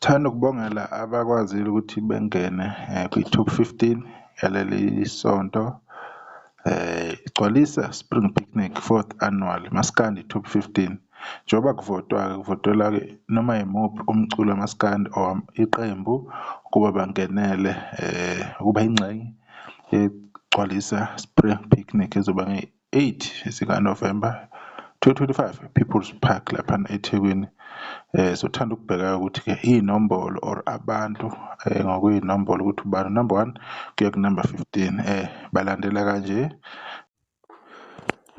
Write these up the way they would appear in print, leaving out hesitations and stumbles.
Sithanda ukubongela abakwazile ukuthi bengene kwi-top 15 yaleli sonto. Igcwalisa Spring Picnic fourth annual Maskandi Top 15. Njengoba kuvotwa-ke kuvotelwa-ke noma yimuphi umculo wamaskandi or iqembu ukuba bangenele ukuba ingxenye yeGcwalisa Spring Picnic ezoba nge-8 zikaNovemba 2025 ePeople's Park laphana eThekwini. Sothanda ukubheka-ke ukuthi-ke iy'nombolo or abantu ngokwey'nombolo ukuthi ubani u-number one kuya ku-number 15 balandela kanje.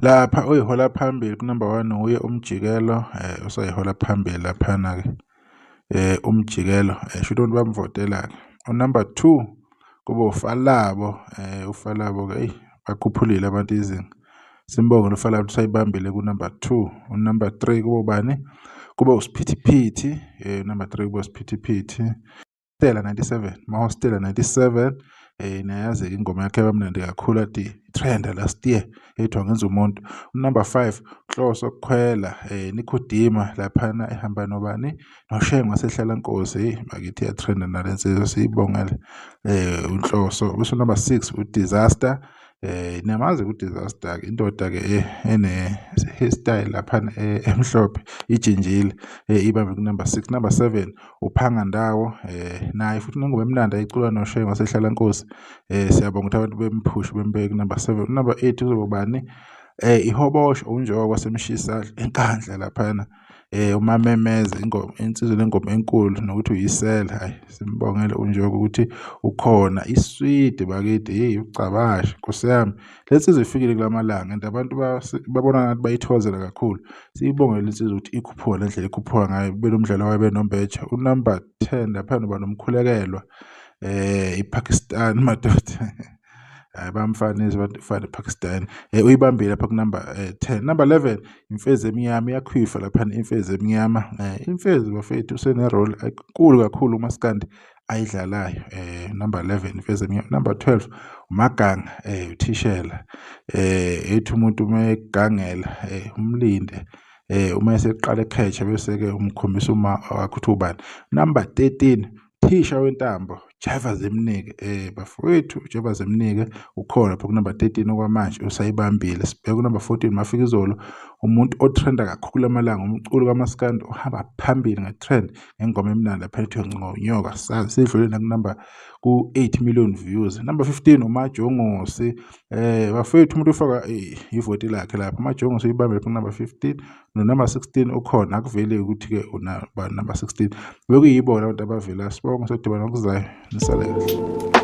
Lapha oyihola phambili ku-number one wuye uMjikelo usayihola phambili laphana-ke uMjikelo shuthi abantu bayamvotela-ke. U-number two kube uFalabo uFalabo-ke eyi bakhuphulile abantu izinga. Simbonge uFalabo usayibambile ku-number two. U-number three kube ubani? Kube uSiphithiphithi number three kube uSiphithiphithi. Stella 97, Mahostela 97 niyayazi-ke ingoma yakhe yabamnandi kakhulu ade trenda last year ethi wangenza umuntu. Number 5 Nhloso Khwela Nikhudima laphana ehamba nobani noShenge wasehlala Nkosi hey bakithi iyatrenda nale nsizwa siyibongele uNhloso. Bese number 6 uDisaster niyamazi uDisaster-ke indoda-ke ene hairstyle laphana emhlophe ijinjile ibambe ku-number 6. Number 7 uphanga ndawo naye futhi nengoma emnandi ayiculwa noShenge wasehlala Nkosi. Siyabonga ukuthi abantu bemphushe bembeke ku-number 7. Number 8 uzoba ubani? Ihobosho uNjoko wasemshisa eNkandla laphana uMamemeza ingoma insizwa lengoma enkulu nokuthi uyisela hayi simbongele uNjoko ukuthi ukhona iswidi bakithi hey ucabashe Nkosi yami le nsizwa ifikile kulamalanga and abantu babona ngathi bayithokozela kakhulu siyibongele insizwa ukuthi ikhuphuka le ndlela ikhuphuka ngayo benomdlalo wayo benombeja unumber 10 lapha noba nomkhulekelwa iPakistan madoda hayi bamfanisa bafana ePakistan uyibambile lapha kunumber 10 number 11 imfezi emnyama iyakhwifa lapha imfezi emnyama imfezi bafethu usene-role enkulu kakhulu umaskandi ayidlalayo number 11 imfezi emnyama number 12 uMaganga uthishela ethi umuntu uma egangela umlinde uma eseqala ekhetsha bese-ke umkhombisa uma wakho ukuthi ubani number 13 thisha wentambo Jaiva Zemnike bafowethu Jaiva Zemnike ukhona lapho kunumber 13 okwamanje usayibambile. Sibheke kunumber 14 mafika izolo umuntu otrenda kakhulu amalanga umculo kaMaskandi ohamba phambili nge-trend ngengoma emnandi lapha ethiwa Nconyoka sidlule nakunumber ku-8 million views. Number 15 uMajongosi bafowethu umuntu ufaka ivoti lakhe lapha uMajongosi uyibambe lapha kunumber 15 no-number 16 ukhona akuveli ukuthi-ke unaba number 16 bekuyibona abantu abavela. Sibonge sodibana okuzayo nisale kahle.